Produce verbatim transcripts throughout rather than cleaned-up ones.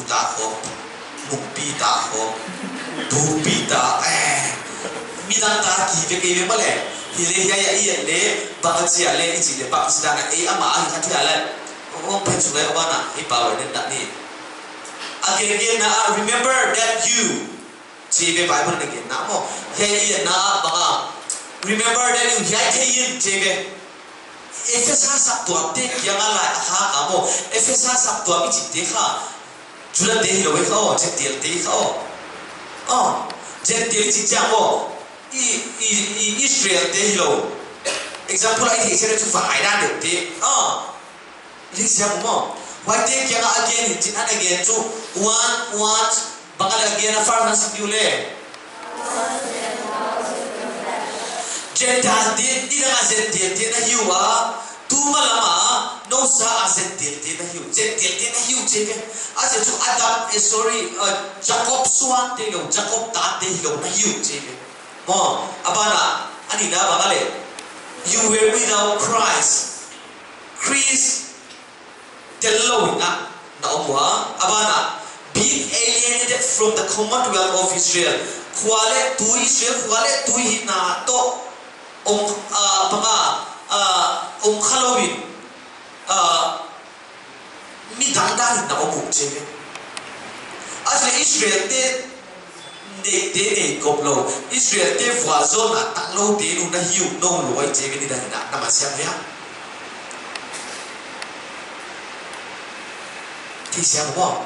ta khawng, mukpi ta khawng, bupi ta, eh, midang ta ki ve kei ve maw le. Hileh hiai a i et leh, bang a chi a leh, i chih leh, bangchidan a, eh, amah a hi kha thei a leh. Hong phet suk leh, bang a, i pau leh, nen dak ni. A gen gen na, remember that you. Chi ve Bible na gen na maw. Hiai i et na, bang a. Remember that you, hiai thei in, chi ve. Efesa saptuam te kiang a lai a kha ka maw. Efesa saptuam i chih te kha. Juda te hilou e kha aw, Gentile te kha aw. Aw, Gentile i chih chiang maw. I, i, i Israel te hilou. Example a i theih chiang chu fahai dan deuh te. Aw. List siam maw. Huaite kiang a gen in chin ana gen chu. One, one, bang a leh gen a far na sim diu leh. Gentile te, nidang a Gentile te na hi ua. Tuma lam a, nou sa a Gentile te na hi uh. Gentile te na hi uh chi ve. A chih chu Adam, eh, sorry, uh, Jacob suante lou, Jacob tate hilou na hi uh chi ve. Maw, a ban a, a nihna bang a leh. You were without Christ. Khrist tel lou in a na om ua, a ban a, being alienated from the commonwealth of Israel. Khua leh tui Israel, khua leh tui hihna toh om, ah, bang a, ah, om kha lou in, ah, midang dan in na om uh chi ve. A chih leh Israel te neite nei kop lou, Israel te vualzawlna tang lou te nu na hi uh, nou lou ai chi ve nidang in a, na masiam hia. Thei siam maw.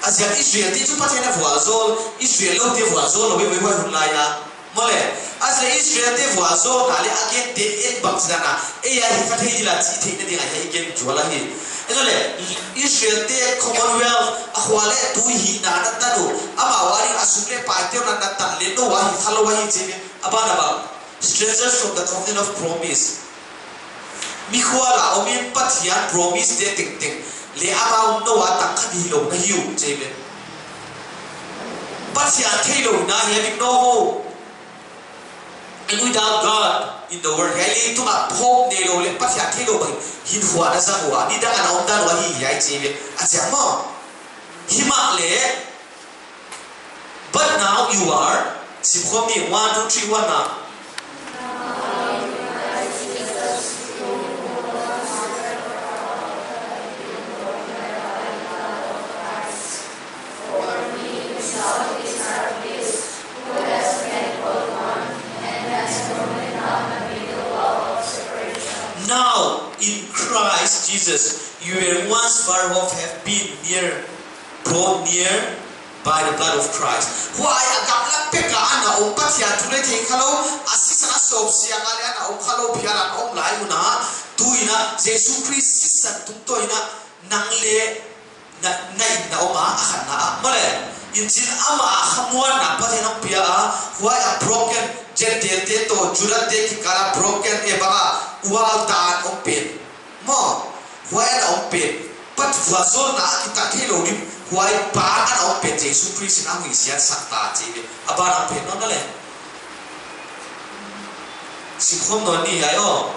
A ziak Israel te chu Pathian a vualzawl, Israel lou te vualzawl lou ve ve huai hun lai a. Maw le, a chih leh Israel te vualzawlna leh a gen te en bangchidan a, ei a hi kha thei di la chi theihna ding a hiai gen zual ahi. Ei leh, Israel te Commonwealth a khua leh tui hihna na tan uh, amau a ding a sum leh pai te na na tan leh nou a hi kha lou ahi chi ve, a ban a bang. Strangers from the covenant of promise. Mi khua la om in Pathian promise te tengteng leh amau nou a tang kha di lou na hi uh chi ve. Pathian theilou na hi a dik nou ho. And without God in the world, hiai leitung a phawk neilou leh Pathian theilou bang in hinkhua na zang ua, nidang a na omdan ua hi hiai chi ve. A chiang maw. Himahleh, but now you are, sim khawm ni, one, two, three, one a. Now, in Christ Jesus, you were once far off, have been near, brought near by the blood of Christ. Huai a gamla pek a ana om Pathian thu leh thei kha lou, a sisan a sawpsiang a leh ana om kha lou phial a ana om lai hun a, tu in a, Jesu Khrist sisan tungtawn in a, nang leh na, na in na om a, a khatna a. Maw le, in chin amah a khamuanna Pathian hong pia a, huai a broken, Gentile te toh Juda te kikal a broken, eh, bang a, wall dan om pen. Maw, huai ana om pen. Pathian vualzawlna a kitat theilou ding, huai bang ana om pen Jesu Khrist in a hong siatsak ta chi ve. A ban a om pen nou na le. Sim khawm nawn ni hiai aw.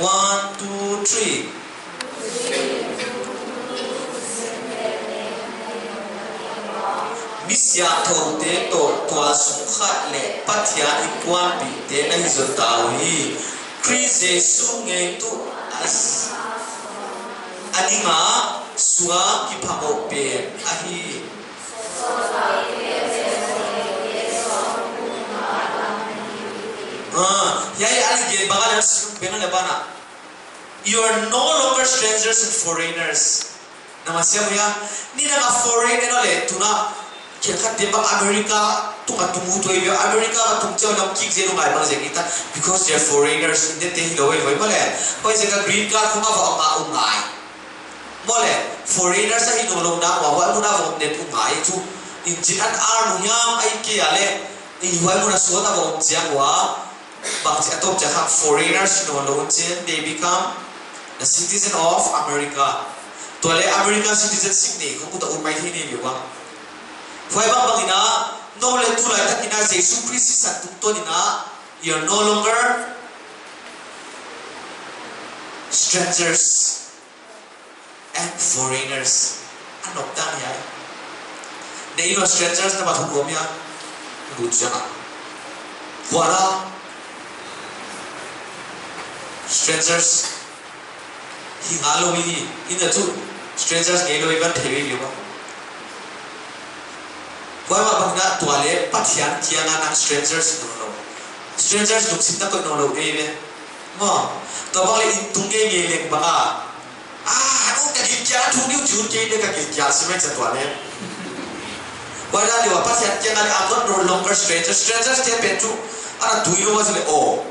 One, two, three. Mi siangthoute toh tualsung khat leh Pathian inkuanpihte na hi zaw ta uhi. Khrist Jesu ngeitu a, a ding a suang kiphamoh pen ahi. Ah, hiai a gen bang a leh sim bang a leh bang a. You are no longer strangers and foreigners. Na masiam hia, nidang a foreigner leh tuna, khenkhatte bang America tung a tung uh tuh i ve, America a tung chiang a om kik zel uh ngai bang ziak in ta, because they are foreigners, India te hilou e, voi maw le. Huaiziak a green card khong a va om a om ngai. Maw le, foreigners ahi nawnlou na ua, huai mun a va om den uh ngai chu. In chin an ar nu hiam ahihkeileh, in huai mun a sawt a va om chiang ua, bangchi a tawp chiang kha foreigners nawnlou chin, they become the citizen of America. Tua leh American citizenship nei khong uh ta um mai thei ni mi ua. Huai bangbang in a, nou leh tulai tak in a Jesu Khrist sisan tungtawn in a, you are no longer strangers and foreigners. A nop dan hiai. Ei no strangers na ba thuk om ya. Lut siang a. Kuala. Strangers. Hi nga lo mi hi. Ina chu. Strangers ngei lo i van thei ve ba. Kuai ma bang na tua le Pathian kiang a nang strangers no lo. Strangers lungsim ta ko no lo ei ve. Maw, tua bang le in tung ngei ngei leng bang a. Ah, anu ka gilkial thu niu chun kei ne ka gilkial si mai cha tua ne. Wai da liwa Pathian kiang a le I'm not no longer stranger. Stranger te pen chu. Ana tui lo wa le o.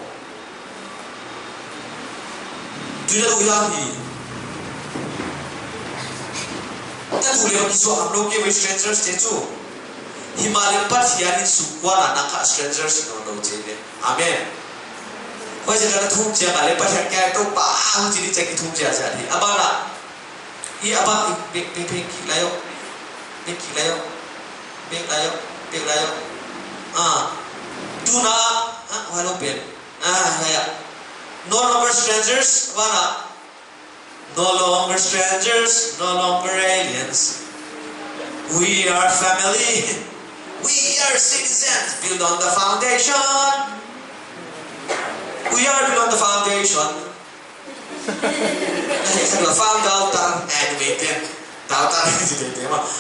Tui lo ya hi. Ta tu le wa ki so am lo ke wai strangers te chu. Himahleh Pathian in sungkuan a nang kha strangers no lo che le. Amen. Huaiziak a ka thum chiang a le Pathian kia Toupa, huchi ni chiang ki thum chiang chiang hi. A ban ah. I a ban i bek, bek, bek ki lai o. Bek ki lai o. Bek lai o. Bek lai o. Ah. Tuna, ah, huai lo pen. Ah, ya, ya. No longer strangers, a ban ah. No longer strangers, no longer aliens. We are family. We are citizens built on the foundation. We are built on the foundation. Found out that animated.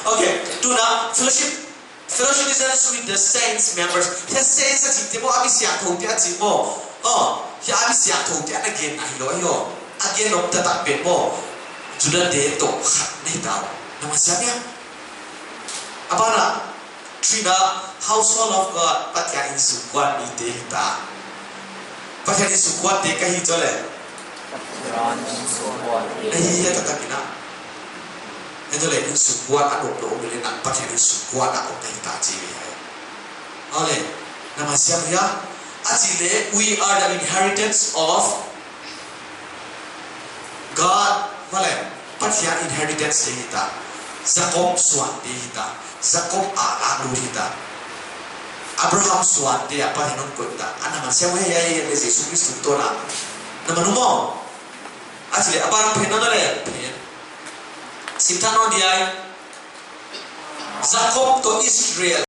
Okay, tuna fellowship. Fellow citizens with the saints members. Hiai saints a chihte maw, a mi siangthou te a chih maw. Oh, hiai a mi siangthou te ana gen ahi lo hi aw. A gen om taktak pen maw. Juda te toh khat na hita. Na masiam hia? A ban ah, three na, household of God, Pathian insungkuan mite hita. Pathian insungkuan te ka hi chu le. Pathian insungkuan te. Na hi hia taktak in a. Hei chu le insungkuan a dok dok le nang Pathian insungkuan a om na hita chi ve hia. Ole, na masiam hia. A chih le, we are the inheritance of God, male, Pathian inheritance te hita. Jacob suan te hita. Jacob a lak lut hita. Abraham suan te a Pathian hon koih ta. Ana masiam hia, hia, hia, le Jesu Kristu toh na. Na manu maw. A chih le, a ban pen na le, pen. Sim thak nawn diai. Jacob toh Israel.